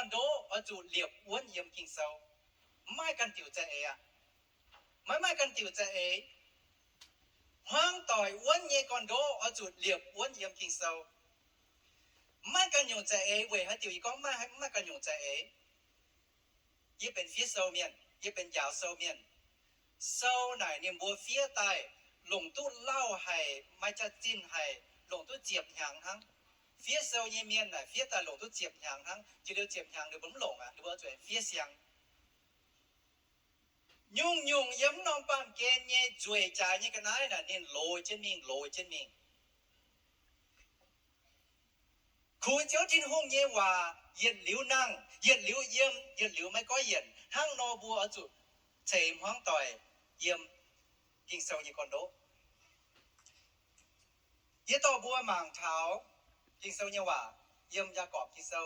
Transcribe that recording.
gorn-ndoqv oix zuqc liepc wuonv yiem Ging-Sou. Mv maaih ganh diuc za'eix aqv. Maiv maaih ganh diuc za'eix. Hmuangv doic wuonv nyei gorn-ndoqv oix zuqc liepc wuonv yiem Ging-Sou. Mv maaih ganh nyungc za'eix. Weic haaix diuc yie gorngv mv maaih ganh nyungc za'eix? Yie benx fiev sou mienh, yie benx njaaux sou mienh. Sou naaic ninh mbuo fiev daaih longc duqv lauh haic, maaih jaax-zinh haic, longc duqv ziepc hnyangx hnangv. Fiev sou nyei mienh naaic fiev daaih longc duqv ziepc hnyangx hnangv. Jiex liuz ziepc hnyangx ninh mbuo mv longc aqv, ninh mbuo zuqc fiev siang. Nyungc-nyungc yiem mv norm baamh gen nyei nzueic jaax nyei ga'naaiv naaic ninh loz jienv mingh, loz jienv mingh. Kuh Ziouv Tin-Hungh nyei waac yietc liuz nangh, yietc liuz yiem, yietc liuz maiv goiv yienc. Hnangv nor mbuo oix zuqc ceix hmuangv doic yiem Ging-Sou nyei gorn-ndoqv. Yie dorh mbuo mangc taux Ging-Sou nyei waac yiem Yaagorpc Ging-Sou.